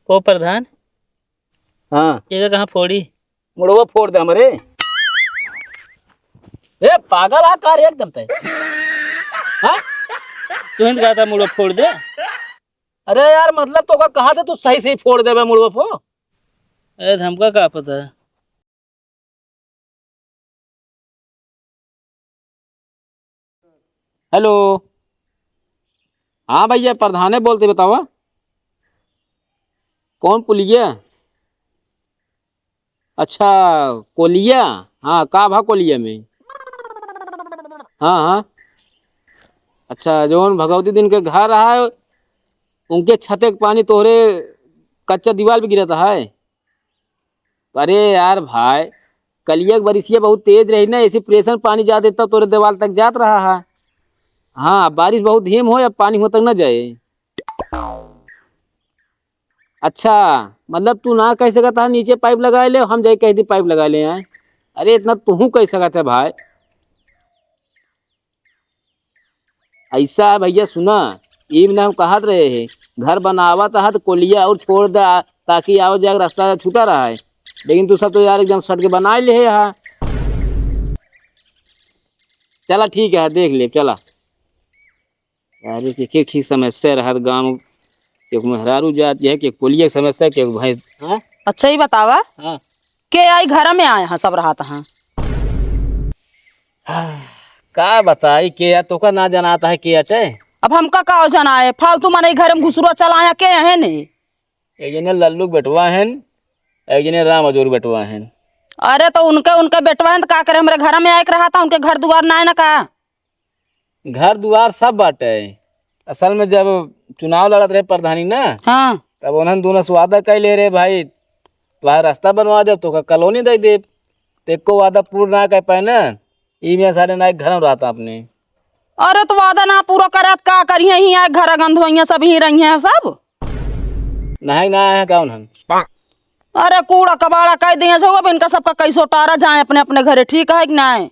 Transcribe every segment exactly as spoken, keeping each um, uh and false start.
ओ प्रधान। हाँ। एका कहाँ फोड़ी? मुड़वा फोड़ दे हमरे। ए, पागल हा का रे एकदम तै? हाँ? तू ही तो कहा था मुड़वा फोड़ दे। अरे यार, मतलब तोका कहा था तू सही सही फोड़ देबे मुड़वा फो। अरे, हमका का पता। हेलो, हाँ भैया, प्रधाने बोलते, बतावा। कौन पुलिया? अच्छा, कोलिया। हाँ, का भा कोलिया में? हाँ, हाँ। अच्छा, जौन भगवती दिन के घर है, उनके छते के पानी तोहरे कच्चा दीवार पे गिरत है। अरे यार भाई, कलिया के बरिसिया बहुत तेज रही ना, ऐसे प्रेशर पानी जा देता तोरे देवाल तक जात रहा है। हाँ, बारिश बहुत धीम हो, अब पानी हुआ तक ना जाए। अच्छा, मतलब तू ना कह सकत है नीचे पाइप लगा ले, हम जाए कह दी पाइप लगा ले आए। अरे इतना तू कह सकत है भाई। ऐसा है भैया, सुना, ई ना हम कहत रहे हैं, घर बनावत है तो कोलिया और छोड़ दे, आ, ताकि आओ जाए रास्ता छूटा रहा है, लेकिन तू सब तो यार एकदम सट के बना ले है यहाँ। चला ठीक है, देख ले, चला। अरे के, के, के समस्या रहत गाँव, के मेहरारू जात यह, के कोलिया के समस्या, के भाई, हाँ? अच्छा, ई बतावा, हाँ। के आई घर में आए हैं, सब रहत हैं? हाँ, का बताई, के या तोका ना जनात है, के अटे? अब हमका का जनाए, फालतू मनई घर में घुसुरा चलाया, के है ने? एक जने लल्लू के बेटवा हन, एक जने राम अजोर बेटवा हन। अरे, तो उनके, उनके बेटवा हन, तो का करे, हमरे घर में आए के रहत हैं, उनके घर दुआर ना है ना का? घर दुआर सब बाटे। असल में जब चुनाव लड़त रहे प्रधानी ना, हाँ। तब उन्हन दोनों से वादा कइ ले रहे, भाई, तुम्हारा रास्ता बनवा देब, तोका कॉलोनी दे देब। तो एको वादा पूर्ण ना कर पाए ना, ई में सारे ना एक घर में रहता अपने। अरे, तो वादा ना पूरा करत का करिए, ही आए घर गंध होइए, सब ही रहिए सब। नहीं, ना आए हैं का उन्हन? अरे, कूड़ा कबाड़ा कह दिए जो, अब इनका सबका कैसो टारा जाए अपने अपने घरे, ठीक है कि नहीं?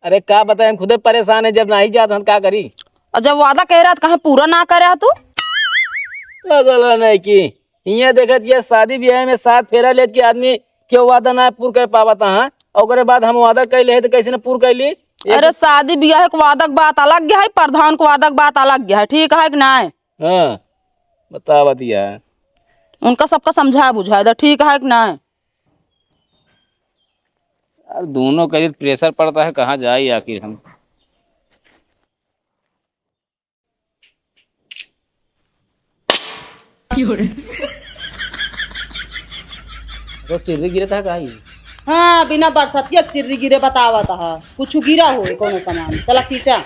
अरे का बताएं, हम खुदे परेशान है, जब नाही जात हन का करी? और जब वादा कह रहा तो कहे पूरा ना करे तू? पागल है नहीं कि हियाँ देखत ये शादी ब्याह में सात फेरा लेत के आदमी क्यों वादा ना पूर कर पावत है? ओकरे बाद हम वादा कर ले तो कैसे ना पूर कर ली? एक अरे शादी ब्याह के वादा के बात अलग है, प्रधान के वादा के बात अलग है, ठीक है कि नहीं? हाँ, बतावा दिया। उनका सबका समझा बुझा दे, ठीक है कि नहीं? यार, दोनों का प्रेशर पड़ता है, कहाँ जाए आखिर हम? तो चिर्री गिरे था का ई? हाँ, बिना बरसात के चिर्री गिरे बतावत है। कुछ गिरा हो कोनो सामान। चला खींचा।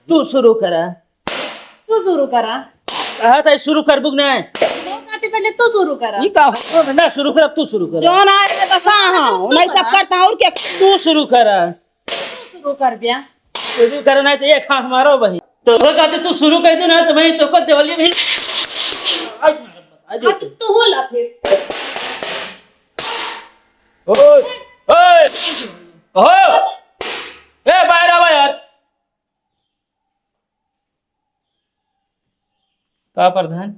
तू शुरू करा। तू शुरू करा। कहा था शुरू करबू कि नहीं? लोग आते पहले तू शुरू करा। ई का हो? ना शुरू कर, अब तू शुरू कर। जौन आज में बसा हाँ, नहीं सब करता और क्या? तू शुरू करा। तू शुरू कर दिया। शुरू करा नहीं तो एक हाथ मारो भाई। तो वो कहते तू शुरू कर दे ना तो भाई तो को देवली भी। आज मारो, आज हाँ, तो तू हो ला फिर। ओए, ओए, ओहो, ए बाहर आवा यार। का प्रधान?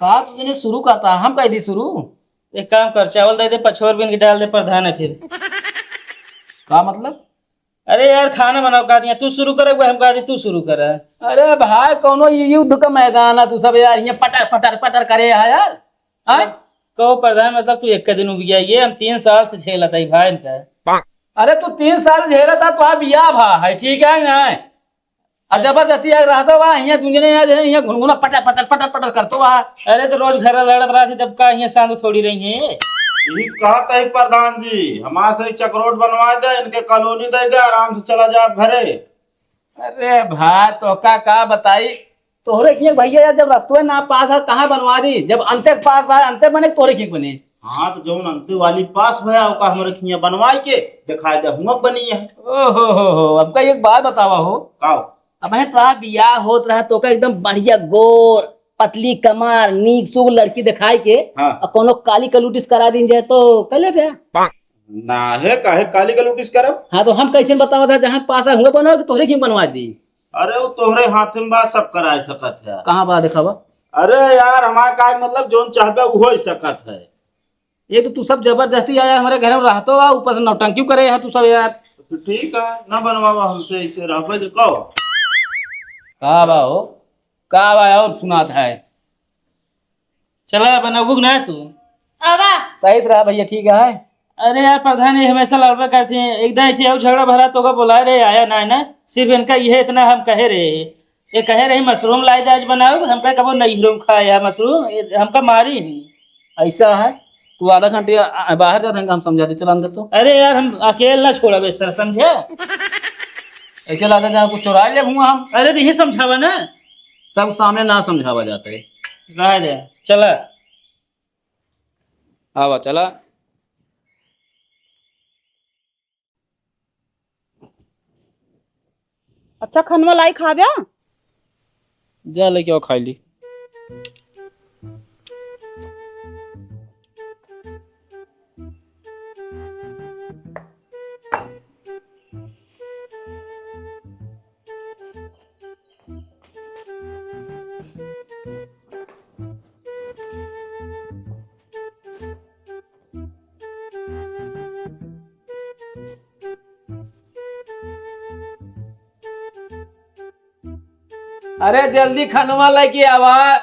का तू जने शुरू करता, हम कह दी शुरू। एक काम कर, चावल दे दे, पछोर बीन के डाल दे प्रधान है फिर। का मतलब? अरे यार, खाना बनाओ, कह दिया तू शुरू करे, हम कह दी तू शुरू करे। अरे भाई, कौनो ये युद्ध का मैदान है, तू सब यार यहाँ पटर पटर पटर करे है यार। हाँ? कहो प्रधान, मतलब तू एक दिन उबिया, ये हम तीन साल से झेलत है भाई इनका। अरे तू तीन साल झेलत है, तो बियाह भा है, ठीक है ना? आ जबरदस्ती आके रहता बा, हियाँ दुनिया ने आज हियाँ घुनघुना पटर, पटर, पटर, पटर करतो बा। अरे तो रोज घर लड़त रहती, तब का हियाँ शांत थोड़ी रही है? यही से कहा तही प्रधान जी, हमारे से एक चकरोट बनवा दे, इनके कॉलोनी दे दे, आराम से चला जा आप घरे। अरे भाई, तो का, का बताई, तोहरे खिया भैया यार, जब रस्तवे ना पास है, कहाँ बनवा दी? जब अंते के पास बा, अंते बने, तोहरे खिया बने। हाँ, तो जौन अंते वाली पास भया, ओका हमरे खिया बनवाई के दिखाई दे, हुआ बनी है। ओ हो हो हो, हमका एक बात बतावा हो। का हो? अब है तो बियाह होत रहा, तो का एकदम बढ़िया गोर, पतली कमर, नीक सुग लड़की दिखाई के, हाँ। और कोनो काली कलूटिस करा दीन जाए तो कर ले बे। ना है, काहे काली कलूटिस करब? हाँ, तो हम कैसे बतावा था, जहाँ पास है, हुआ बनाओ कि तोहरे खिया बनवा दी? अरे, वो तोहरे हाथ में बा, सब कराए सकत है। कहाँ बा, देखावा। अरे यार, हमारे का मतलब, जौन चाहबे, वो हो सकत है। एक तो तू सब जबरदस्ती आया हमारे घर में रहतो बा, ऊपर से नौटंकी करे है तू सब यार। तो ठीक है, ना बनवावा हमसे, ऐसे रहबे तो कहो। का बा हो? का बा और सुनात है? चला, बनबू ना तू? आवा। सही तरह भैया, ठीक है। अरे यार, प्रधान, ये हमेशा लड़बे करते हैं। एक दिन ऐसे और झगड़ा भरा तो का बोला रे, आया ना, ना। सिर्फ इनका ये इतना हम कहे रहे। ये कहे रही, "मशरूम लाई दे, आज बनाओ।" हम कहे, "कबो नैहरों में खाया मशरूम, ये हमका मारी ही।" ऐसा है, तू आधा घंटे आ, आ, बाहर जा, हमका हम समझा दे, चला अंदर तो। अरे यार, हम अकेले ना छोड़ब इस तरह, समझे? ऐसे लगा जहाँ कुछ चुरा ले हुआ हम। अरे, तो ये समझावा ना। सब सामने ना समझावा जाता है। रह दे, चला। आवा, चला। अच्छा, खनवा लाई खाब्या? जा लेके आओ, खाई ली। अरे जल्दी खनवा लेके आवा।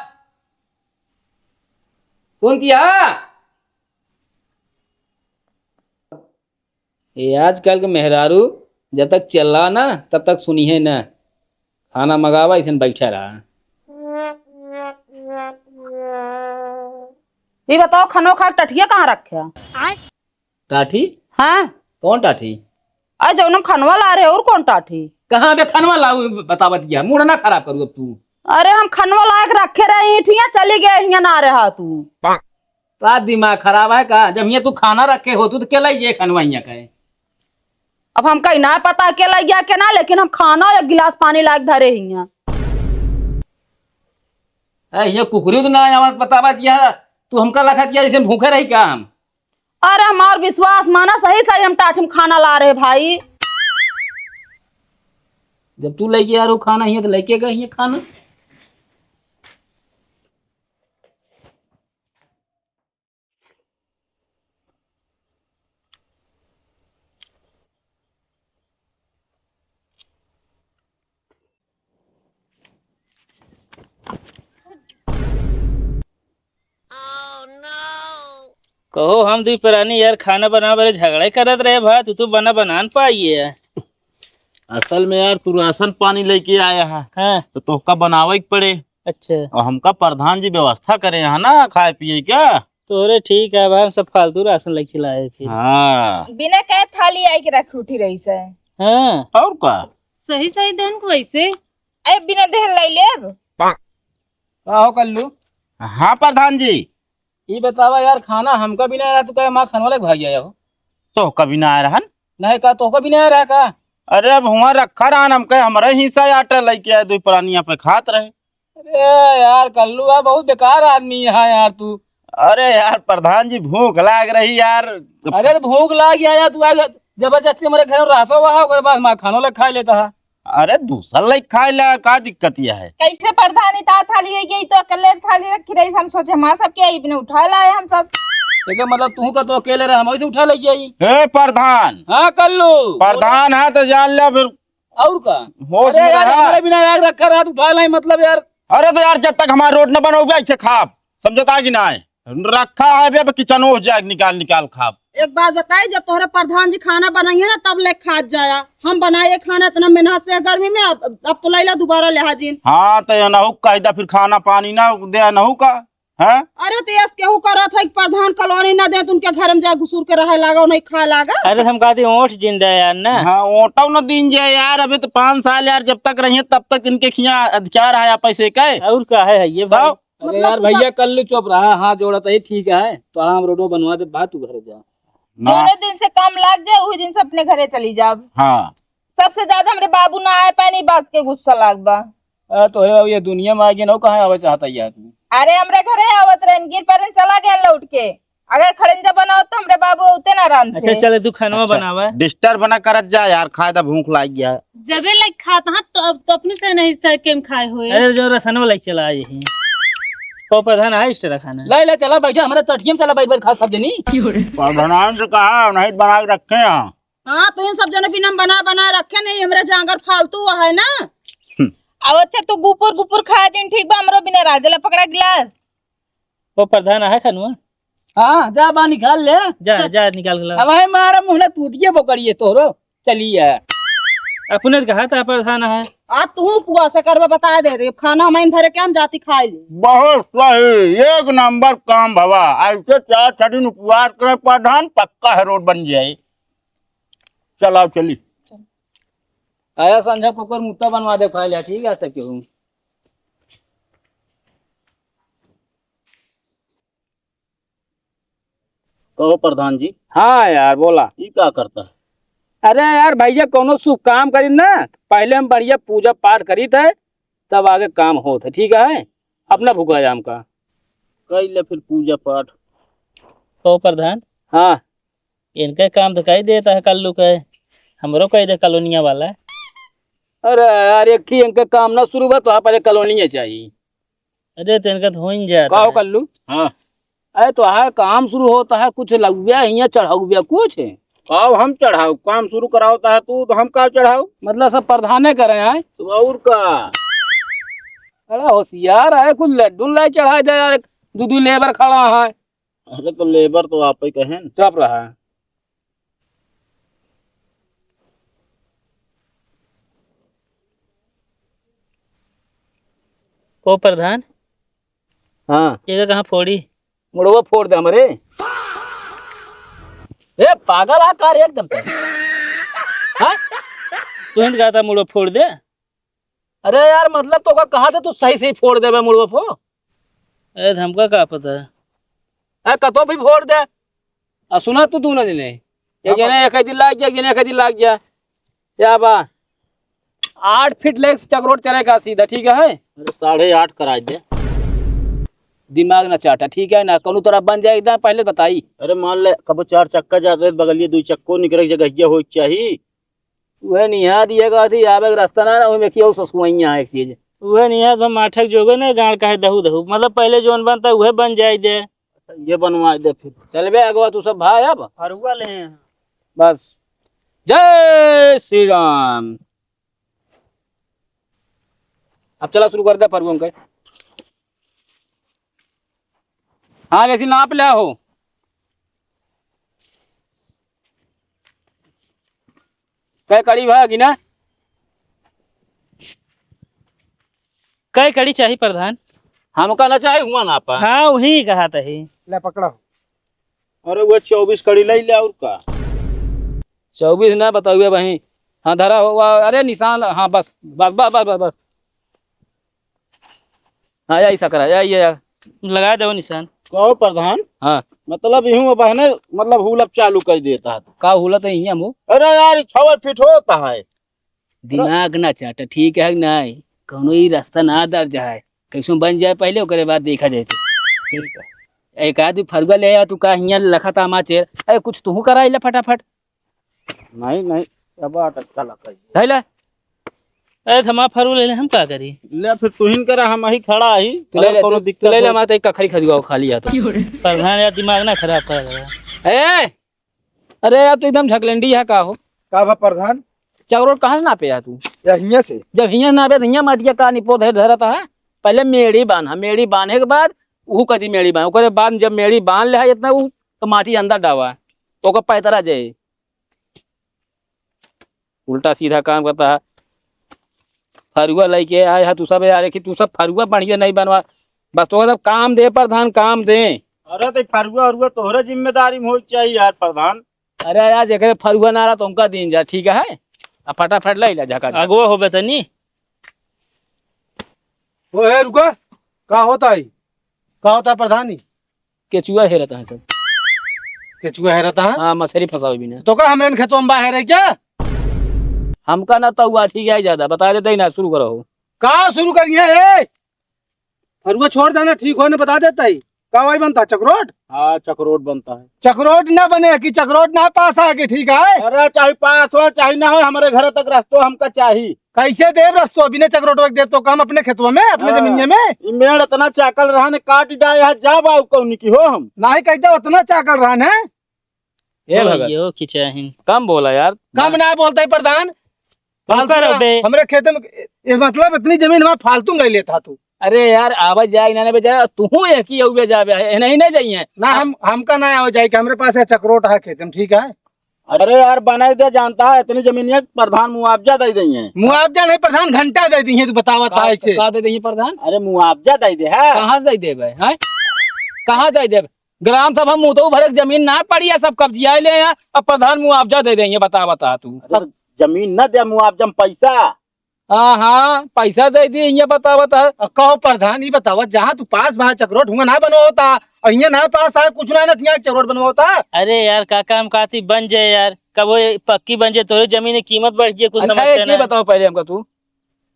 सुनतिया? ये आजकल के मेहरारू जब तक चिल्ला ना, तब तक सुनिहे ना। खाना मंगावा, ऐसे बैठा रहा। ये बताओ, खनो खा के टठिया कहाँ रखे? टाठी? हाँ। कौन टाठी? अरे, जौन हम खनवा ला रहे, और कौन टाठी? कहाँ बे खनवा लाऊ, बतावत गया, मूड ना खराब करू अब तू। अरे, हम खनवा ला के रखे रहे, ईठिया चली गए, हियाँ ना रहा तू। का दिमाग खराब है का? जब हियाँ तू खाना रखे हो, तू तो के लाई ये खनवा हियाँ का है? अब हमका ही ना पता के लाई गया के ना, लेकिन हम खाना और एक गिलास पानी लायक धरे हियाँ। ए, ये कुकुरी तो ना आवाज बतावा दिया, तू हमका लखा दिया जैसे भूखे रही का हम? अरे हमार विश्वास माना, सही सही हम टाठी में खाना ला रहे भाई। जब तू लेके आ रहे हो खाना हियाँ तो लेके गए हियाँ खाना। कहो, हम दुई प्राणी यार खाना बनावे बरे झगड़े करत रहे भा, तू तो बना बना न पाइए। असल में यार, तू राशन पानी लेके आया है, हाँ। तो तोहका बनावे के पड़े। अच्छा। और हमका प्रधान जी व्यवस्था करे हैं ना खाए पिए का। तोरे ठीक है भाई, हम सब फालतू राशन लेके लाए फिर। हाँ। बिना कहे थाली आई के रख उठी रही से। हाँ। और का? सही सही देन को वैसे। अरे बिना देहन लाई लेब। का हो कल्लू? हाँ प्रधान जी। ई बतावा यार, खाना हमका भी ना आया, तू कहे माँ खाना लेके भाग गया हो। तोहका भी ना आया रहन? नहीं का, तोहका भी ना आया रहा का? अरे अब हुआ रखा रहन, हमके हमरे हिस्सा आटा लेके आए, दो प्राणिया पे खात रहे। अरे यार कल्लू, यार बहुत बेकार आदमी है यार तू। अरे यार प्रधान जी, भूख लाग रही यार। अरे तो भूख लाग गया यार, तू आज जबरदस्ती हमारे घर में रहता हुआ है, ओकरे बाद हमारा खानो लेके खा लेता है। अरे दूसर लेके खाए ला, का दिक्कत यह है? कैसे प्रधानी ता थाली हो गई तो अकेले थाली रखी रही, हम सोचे हमारा सबके आई बिना उठा लाए हम सब। एकर मतलब तू का तो अकेले रहे, हम ऐसे उठा ले जाई। ए प्रधान। हाँ कल्लू। प्रधान है तो जान ले फिर। और का? होश अरे में यार, रहा। हमारे बिना आग रखा रहा, तू उठा लाई मतलब यार। अरे तो यार, जब तक हमारा रोड न बनोगे, ऐसे खाब, समझता कि ना है? रखा है बे, अब किचन हो जाए, निकाल निकाल खाब। एक बात बताई, जब तोहरे प्रधान जी खाना बनाइए ना, तब ले खात जाया। हम बनाए खाना इतना मेहनत से गर्मी में, अब, अब तो लैला दोबारा ले हाजिन। हाँ, तो ये नहु कह दा फिर खाना पानी ना दे नहु का। हैं? अरे तो यस केहू करत है कि प्रधान कॉलोनी ना दे, तो उनके घर में जाए घुसुर के रहे लागा, नहीं खाए लागा। अरे हम कहते ओठ जिंदा है यार ना। हाँ, ओटो न दीन जाए यार, अभी तो पाँच साल यार, जब तक रहिए तब तक इनके खिया अधिकार है पैसे के। और का है ये भाई? तो? अरे मतलब यार तू भैया सब कल्लू चुप रहा, हाथ जोड़ा तो ये ठीक है, तो हम रोडो बनवा दे, बात तू घर जा। ना। दोनों दिन से काम लाग जाए, वही दिन से अपने घरे चली जाब। हाँ। सबसे ज्यादा हमरे बाबू ना आए पाए, नहीं बात के गुस्सा लाग बा। अरे तोहरे बाबू ये दुनिया में आगे ना कहाँ आवे चाहता ये आदमी। अरे हमरे घरे आवत रहन, गिर पड़न चला गए लौट के। अगर खड़ंजा बनाओ तो हमरे बाबू उते ना रांध अच्छा, थे। चले तू खानवा अच्छा, बनावा। Disturb ना करत जा यार, खाए दा, भूख लाग गया। जबे लाइक खात हाँ तो अब तो अपने से नहीं सर के में खाए होए। अरे जो रसनवा लाइक चला आए ही। को प्रधान है इस तरह खाना। ले ले चला बैठा हमारे चटकी में चला बैठ बैठ खा सब जनी। प्रधान से कहा नहीं बना के रखे हैं। हाँ, तो इन सब जने बिना बना बना रखे नहीं, हमरे जांगर फालतू हुआ है ना। हम्म। अब अच्छा तू गुपुर गुपुर खा दिन ठीक बा, हमरो बिना राज ला पकड़ा गिलास। वो प्रधान है खनुआ। हाँ, जा बा निकाल ले। जा, जा निकाल के ला। अब है मारा मुँह ना टूट गया बोकड़िए तोरो। चलिए। अपने तो कहा था प्रधान है। आ तू पुआ से करबे बता दे रे, खाना हमाइन भरे के हम जाती खाए ले। बहुत सही, एक नंबर काम भवा। ऐसे चार छह दिन उपवास करे प्रधान, पक्का है रोड बन जाए। चलाओ चली। आया संझा कुकर मुत्ता बनवा दे खाए ले, ठीक है, तब क्यों? कहो प्रधान जी। हाँ यार, बोला। ई का करता है? अरे यार भैया, कोनो शुभ काम करी ना, पहले हम बढ़िया पूजा पाठ करी थे, तब आगे काम होत है, ठीक है? अपना भुगला जा हमका। कई ले फिर पूजा पाठ। कहो प्रधान। हाँ। इनके काम तो कई देता है कल्लू के, हमरो कई दे कॉलोनिया वाला। अरे यार, एक ही इनके काम ना शुरू बा, तो आप पहले कॉलोनिया चाहिए। अरे, तो इनका तो हो ही जाता का हो है। कल्लू? हाँ। अरे, तो हाँ, काम शुरू होता है, कुछ लगव्या हियाँ चढ़ाऊ कुछ? आओ, हम चढ़ाऊ, काम शुरू करावता है तू, तो हम का चढ़ाऊ? मतलब, सब प्रधाने करे हैं। तो और का? अरे, होशियार है, कुछ लड्डू लाई चढ़ा दे यार, दू दू लेबर खड़ा है। अरे, तो लेबर तो आप ही कहें। चुप रहा। को प्रधान? हाँ। एका कहाँ फोड़ी? मुड़वा फोड़ दे हमरे। ए, पागल आ का रे एकदम ते? हाँ? तुहन कहा था मुड़वा फोड़ दे। अरे यार, मतलब तो का कहा था तू सही सही फोड़ देबे मुड़वा फो? अरे, तो हमका का पता? ए, कतो भी फोड़ दे। आ सुना तू, तू ना दिने। एक हाँ, जने एक दिन लाग जा, एक जने एक दिन लाग जा। क्या बा? आठ फीट लेग से चकरोट चलेगा सीधा, ठीक है? अरे, साढ़े आठ करा दे। दिमाग ना चाटा, ठीक है ना? कौनो तरह बन जाए एकदम, पहले बताई। अरे, मान ले, कबो चार चक्का जाते, बगलिए दो चक्को निकले, जगहिया हो चाहिए। उहे निहा दिए का थी, आवे के रास्ता ना, ना, ओमे कियो ससुआइया है एक चीज। उहे निहा, हम आठक जोगे ने, गाड़ काहे दहू दहू। मतलब, पहले जोन बनता, उहे बन जाए दे। ये बनवा दे फिर। चल बे, अगवा तू सब भाई अब। फरुआ ले हैं। बस। जय श्री राम। अब चला शुरू कर दे फरुआ के। हाँ, जैसी नाप ले हो। कै कड़ी भा गिना? कै कड़ी चाही प्रधान? हमका ना चाही, हुआ ना पा। हाँ, वही कहा तही। ले पकड़ा। अरे वो चउबीस कड़ी ले ले और का? चउबीस ना बताउए वही। हाँ, धरा हुआ, अरे निशान, हाँ, बस, बस, बस। हाँ, यही सकरा, यही, यही। लगा देवा निशान। कहो प्रधान। हाँ। मतलब यूं बहने, मतलब हुलप चालू कर देता है। का हुलत है हियाँ मो? अरे यार, ई छवे फीट होता है। दिमाग ना चाटा, ठीक है कि नहीं? कौनो ई रास्ता ना दर्ज है। कैसो बन जाए पहले, ओकरे बाद देखा जाए। एक आदमी फरुआ ले आ, तू का हियाँ लखा तामा चेर। अरे कुछ तू कराई ले फटाफट। नहीं, नहीं, अब आटा चला करी। धइला। ए, थमा फरू ले ले, हम का करी? ले, फिर तुहिन करा, हम अही खड़ा ही। तू ले अगर ले, कोनो तू, तू दिक्कत ले ले, हो। हमारे तो एक कखरी खजुआओ, खाली हाथ। प्रधान यार, दिमाग ना खराब कर रहा। ए, अरे यार, तू एकदम झकलंडी है का हो? का बा प्रधान? चकरोट कहाँ से नापे यार तू? या हियाँ से। जब हियाँ नापे, तो हियाँ माटिया का निपो धर धरता है। पहले मेड़ी बांधा, मेड़ी बांधे के बाद, ऊ कदी मेड़ी बांध, ओकरे बाद जब मेड़ी बांध ले है इतना, ऊ तो माटी अंदर डावा, ओकर पैतरा जाए। उल्टा सीधा काम करता है। फरुआ लेके आए है तू सब यार, कि तू सब फरुआ बढ़िया नहीं बनवा, बस तो सब काम दे प्रधान, काम दे। अरे तो फरुआ उरुआ तोहरे जिम्मेदारी में होई चाहिए यार प्रधान। अरे यार, जेकरे फरुआ ना रहा तो उनका दिन जा, ठीक है? आ फटाफट ले ले झका झक। अगुआ हो बेतनी। ओ हे रुका, का होता है? का होता है प्रधानी? केचुआ हेरत है सब। केचुआ हेरत है? हाँ, मछरी फंसावे बिना। तो का हमरे खेतवा में बा हेरे क्या? हमका ना तउआ ठीक है ज्यादा, बता देते ही ना, शुरू करो। का शुरू करिए, ए? फरुआ छोड़ देना, ठीक होने बता देता ही। का वही बनता है, चकरोट? हाँ, चकरोट बनता है। चकरोट ना बने कि चकरोट ना पास आए कि, ठीक है? अरे, चाहे पास हो, चाहे ना हो, हमरे घर तक रस्तो हमका चाही। कैसे देब रस्तो? बिना चकरोट के देब तो काम अपने खेतवा में, अपने हाँ। जमीनिया में? ई मेड़ इतना चाकल रहा ने, काट डाए है, जा बाऊ कौनी की हो हम। नाही कहते उतना चाकल रहा ने। ए भगत। यो की चाही। कम बोला यार। कम ना बोलता है प्रधान। कम फालतू करो ना। बे। हमरे खेते में, इस मतलब इतनी जमीन हमारा फालतू में ले लेता तू। अरे यार, आवे जाए, इन्हें बे जाए, तू हूँ एक ही अउबे जाबे, है, नहीं, नहीं जाइए। ना, हम, हमका ना आवे जाए कि हमरे पास है चकरोट है खेत में, ठीक है? अरे यार, बनाई दे, जानता है, इतनी जमीन है, प्रधान मुआवजा दे देंगे। मुआवजा नहीं, प्रधान घंटा दे देंगे, तू बतावा का, था ऐसे। का दे देंगे प्रधान? अरे मुआवजा दे दे, है। कहाँ से दे देबे, हैं? कहाँ दे देबे? ग्राम सभा में मुतऊ भरे के जमीन ना पड़ी है, सब कब्जिया ले हैं, अब प्रधान मुआवजा दे देंगे, बता, बता तू। अरे तो जमीन ना दे, मुआवजा में पैसा। हाँ, हाँ, पैसा दे दिए, इहाँ बतावत है। अब कहो प्रधान, ई बतावत, जहाँ तू पास बा चकरोट, हुआं ना बनवावता, और इहाँ ना पास है, कुछ ना, ना, इहाँ चकरोट बनवावता। अरे यार, काका, हम कहती बन जाए यार, कब वो पक्की बन जाए, तोरे जमीन की कीमत बढ़ जाए, कुछ अच्छा, समझते एक ये ना। बताओ पहले हमका तू,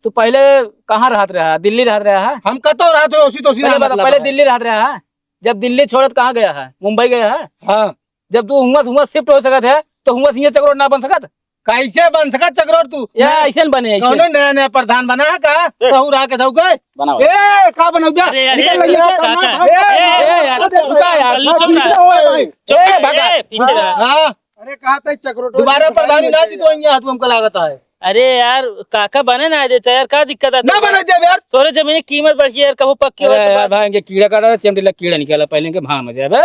तू पहले कहाँ रहत रहा? दिल्ली रहत रहा है? हम कतो रहत हो, उसी तो उसी पहले ना बता, मतलब पहले है। दिल्ली रहत रहा है? जब दिल्ली छोड़त कहाँ गया है? मुंबई गया है? हाँ। जब तू हुआं, हुआं शिफ्ट हो सकत है, तो हुआं से ये चकरोट ना बन सकत? कैसे बन सकत चकरोट तू? या ना, ऐसे न बने, ऐसे। कौनो नया, नया प्रधान बना है का? ए। सहू रहा के धऊ के? बनाओ। ए, का बनाऊ बे? अरे, अरे, निकल अरे, लइया। काका। ए, ए, ए, यार, अरे, रुका यार। कल्लू चुप रहा। ए, भाई। चुप ए, रहा, भगा। ए, पीछे रहा। हाँ। अरे, कहा था चकरोट दोबारा प्रधानी ना जीतवाएंगे, हाथ में हमका लागत है। अरे यार, काका बने ना देता यार, का दिक्कत है ना तुमको? बने देब यार। तोरे जमीन की कीमत बढ़ गई यार, कबो पक्की हो अरे यार, सकत। भाई, इनके कीड़ा काटा, चिमटी लग कीड़ा निकाला, पहले इनके भाड़ में जाए बे।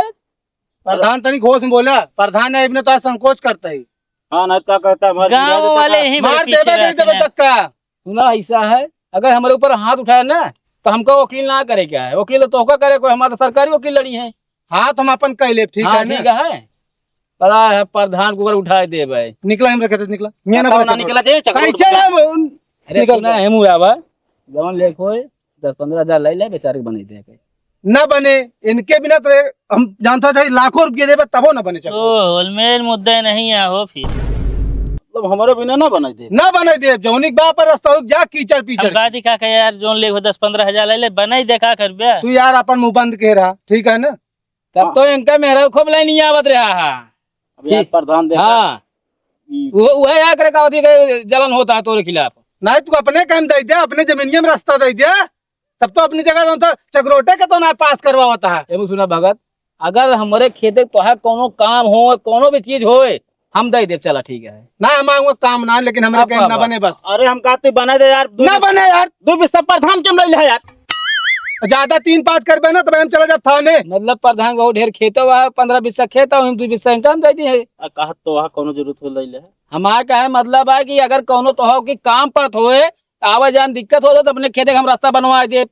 प्रधान तनी घोष में बोला, प्रधान है, इबने तो संकोच करता है। हाँ, नहीं तो कहता, हमारे गाँव गिरा देता वाले था। ही बड़े मार पीछे देबे, नहीं रहते देबे हैं। धक्का। सुना, ऐसा है, अगर हमारे ऊपर हाथ उठाया ना, तो हमका वकील ना करे क्या है, वकील तो तोहका करे, कोई हमारा तो सरकारी वकील लड़ी है। हाथ हम अपन कह लेब, ठीक हाँ, है ना? ठीक है। बड़ा है प्रधान को ऊपर उठाए देबे। निकला, हम रखे थे, निकला। मियाँ ना बताओ बोले ना, चकरोट। निकला जे, चकरोट कैसे बोले। ना, अरे निकल सुना, जा। हेमू बाबा, जवन लेख होए, दस पन्द्रह हजार ले ले, बेचारे के बने दे के। ना बने, इनके बिना तो हम जानता था, लाखों रुपये देबे, तबो ना बने चकरोट। ओ, होलमेल मुद्दे नहीं आहो फिर। मतलब हमारे बिना ना बनाई दे। ना बनाई दे, जौनी के बाप पर रास्ता हो, जा कीचड़ पीचड़। हम गादी का कहे यार, जौन ले हो दस पन्द्रह हजार ले ले, बनाई दे का करबे? तू यार अपन मुंह बंद के रहा, ठीक है ना? तब हाँ। तो इनका मेहरा खूब लाइन नहीं आवत रहा है। अब यार ठीक। प्रधान देखा। हाँ। हम्म। वो, वह यार करे का होती है कि जलन होता है तोरे खिलाफ। नहीं, तू अपने काम दे दे, अपने जमीनिया में रास्ता दे दे। तब तो अपनी जगह तो चकरोटे के तो ना पास करवावता है। एमे सुना भगत, अगर हमरे खेते तोहार कोनो काम हो, कोनो भी चीज होए, हम दे देब, चला ठीक है। ना, हम आऊंगा काम ना, लेकिन हमरे आप काम ना बाबा। बने बस। अरे हम कहते बना दे यार, दू ना बीस बने यार। दू बीस सब प्रधान के हम ले ले यार। ज्यादा तीन पाँच करबे ना, तब हम चला जाब थाने। मतलब प्रधान को ढेर खेतो है, पन्द्रह बीस खेत है, हम दू बीस इनका हम दे दी है। आ, कहत तो वहाँ कोनो जरूरत हो ले ले। हमार कहे मतलब है कि अगर कोनो तोहार की काम पड़त होए, आवे जाए में दिक्कत हो जाए तो अपने खेते के हम रास्ता बनवा दे,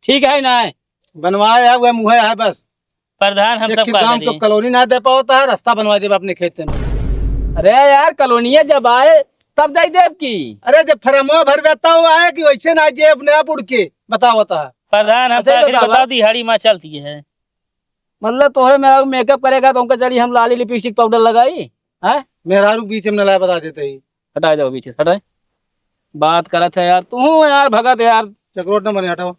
ठीक है ना? बनवाए है, वह मुँहे है बस। प्रधान, हम एक सब के का गाँव करी? को कॉलोनी ना दे पावता है, रास्ता बनवा देबा अपने खेते में। अरे यार, कॉलोनिया जब आए तब दे देब की? अरे जब फरमवा भर बेता हुआ है कि वैसे ना जे अपने आप उड़ के बतावता है। प्रधान, हम अच्छा, तो ये आखिर बतावा। बता दी, हाड़ी माँ चलती है। मतलब तोहरे मेहरारू मेकअप करेगा तो उनका जड़ी हम लाली लिपस्टिक पाउडर लगाई, हैं? मेहरारू बीच में ना लाए बता देते ही। हटा जाओ बीच से, हटाए। बात करत है यार, तू हूँ यार, भगत यार। चकरोट न बने, हटाओ।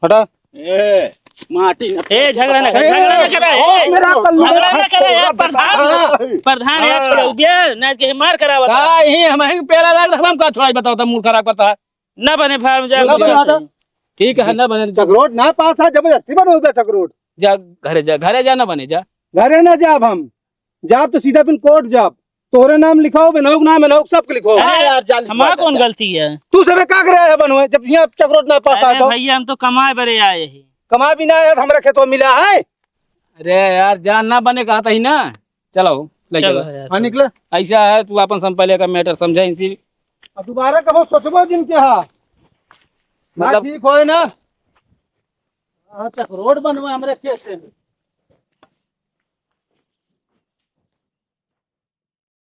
हटा। ए, माटी न ए, झगड़ा ना कर, ए, झगड़ा ना कर, ए, ए, मेरा कल्लू झगड़ा ना कर यार, प्रधान। हाँ। प्रधान यार, हाँ। छोड़ा, उबिया, ना के मार करावत का है। ही हम ही पेला लाग रखबा, हम का छोड़ाई बताओ, तब मूड खराब करता है। ना बने फार्म जा, ना बने, हटा। ठीक है, ना बने। चकरोट ना पास है, जबरदस्ती बनोगे चकरोट। जा घरे जा, घरे जा, ना बने जा। घरे ना जाब हम, जाब तो सीधा फिर कोर्ट जाब। तोहरे नाम लिखाओ, बेनौक नाम, बेनौक सबके लिखाओ। अरे यार, जाली हमार बात कौन है। गलती है? तू सबे का करे आया बनवे, जब यहाँ चकरोट ना पास अरे आया तो? भैया, हम तो कमाए बरे आए ही। कमाए भी ना आया तो हमारा खेतवा मिला है। अरे यार, जान ना बने कहा था ही ना। चलो, ले चलो चलो। यार, हाँ, चलो। निकले। ऐसा है, तू अपन संपले का मैटर समझा इनसे। अब दोबारा कबो सोचबो जिनके हाँ। मतलब मतलब ठीक होए ना। हाँ, चकरोट बनवे हमरे खेत से।